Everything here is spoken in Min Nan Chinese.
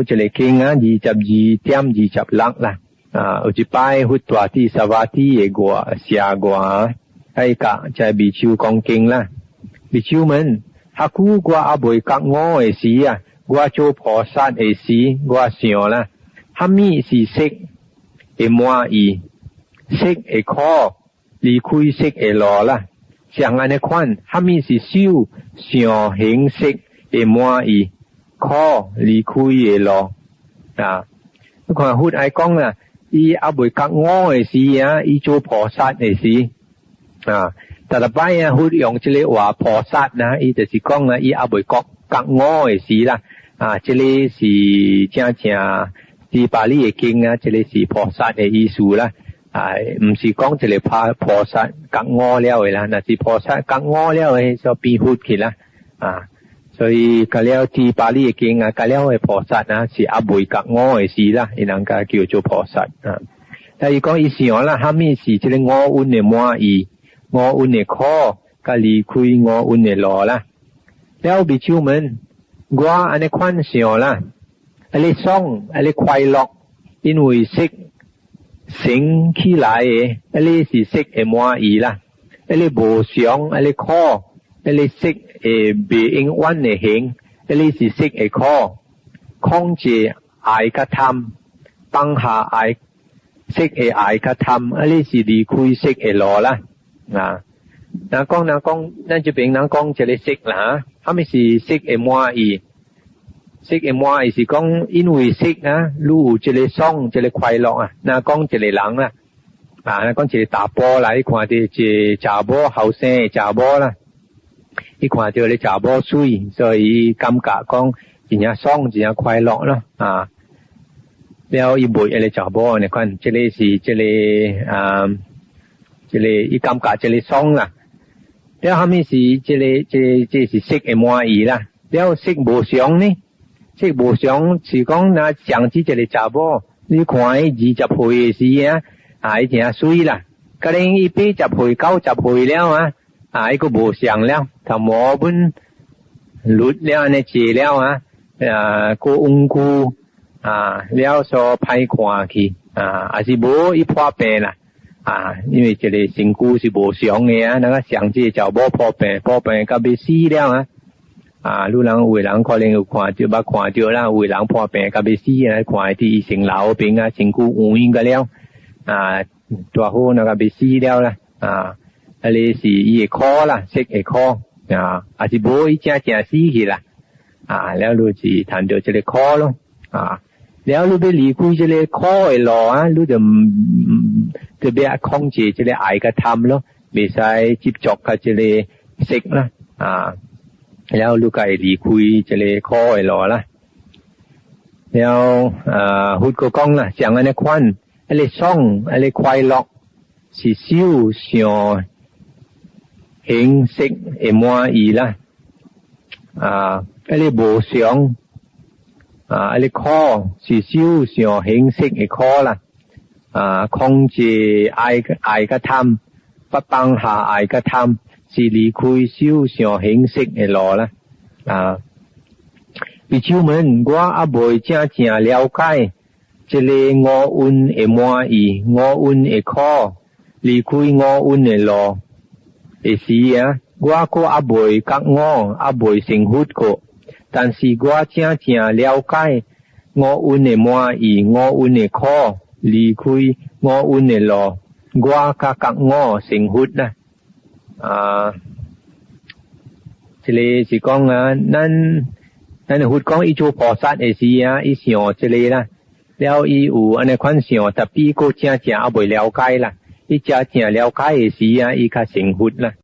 閣一个經啊，22.26啦。啊，有一擺佛蹛佇薩瓦蒂的外舍外，愛共這比丘講經啦。比丘們，較久我猶未覺悟的時啊，我做菩薩的時，我想啦，蝦米是色的滿意，色的苦，離開色的樂啦。像按呢款，蝦米是受想行識的滿意，苦離開的樂啊！你看佛愛講啦，伊猶未覺悟的時啊，伊做菩薩的時啊，逐逐擺啊，佛用這个話菩薩啊，伊就是講啊，伊猶未覺覺悟的時啦，啊，這个是正正佇巴利的經啊，這个是菩薩的意思啦。啊，毋是講一个菩薩覺悟了的啦，若是菩薩覺悟了的，就變佛去啦。啊，所以佮了佇巴利的經啊，佮了的菩薩啊，是猶未覺悟的時啦，伊人共叫做菩薩啊。但伊講伊想啦，蝦米是這个五蘊的滿意，五蘊的苦，佮離開五蘊的樂啦。了比丘們，我按呢款想啦，彼个爽，彼個快樂，因為色生起來的，彼个是色的滿意啦，彼個無常，彼個苦，彼個色的袂永遠的行，彼個是色的苦，控制愛佮貪，放下愛色的愛佮貪，彼個是離開色的樂啦。啊，若講若講，咱這邊人講這个色啦，蝦米是色的滿意？色的滿意是講，因為色啊，你有這个爽，這个快樂啊。若講一個人啦，啊，若講一個查埔來看著一个查某後生的查某啦，伊看著咧查某媠，所以伊感覺講真正爽，真正快樂咯，啊。了伊愛彼个查某按呢款，這个是這个啊，這个伊感覺這个爽啦。了蝦米是這个這這是色的滿意啦？了色無常呢？色無常是講若像這一个查某，你看伊二十歲的時啊，啊伊誠媠啦。佮恁伊80歲90歲了啊，啊伊閣無相了，頭毛本綠了按呢濟了啊，啊閣彎曲啊，了所歹看去啊，抑是無伊破病啦，啊，因為這個身軀是無常的啊，那個像這个查某破病，破病到欲死了啊。啊，你人有的人可能有看著，捌看著啦，有的人破病到欲死啊，看佇醫生樓邊啊，身軀黃個了，啊，大好那個欲死了啦，啊，彼个是伊的苦啦，色的苦，啊，抑是無伊正正死去啦，啊，了你是趁著這个苦咯，啊，了你欲離開這个苦的路啊，你就特別控制這个愛佮貪咯，袂使執著佮這个色啦，啊。了你會離開這个苦的路啦。了啊，佛閣講啦，像按呢款，彼个爽，彼个快樂，是受想行識的滿意啦。啊，彼个無常，啊，彼个苦是受想行識的苦啦。啊，控制愛愛佮貪，不放下愛佮貪。是離開受想行識的路啦，啊！比丘們，我猶未正正了解這个五蘊的滿意，五蘊的苦，離開五蘊的路的時啊，我閣猶未覺悟，猶未成佛過。但是我正正了解五蘊的滿意，五蘊的苦，離開五蘊的路，我較覺悟成佛啦。啊，這个是講啊，咱咱佛講伊做菩薩的時啊，伊想這个啦，了伊有按呢款想，特別閣正正猶未了解啦，伊正正了解的時啊，伊較成佛啦。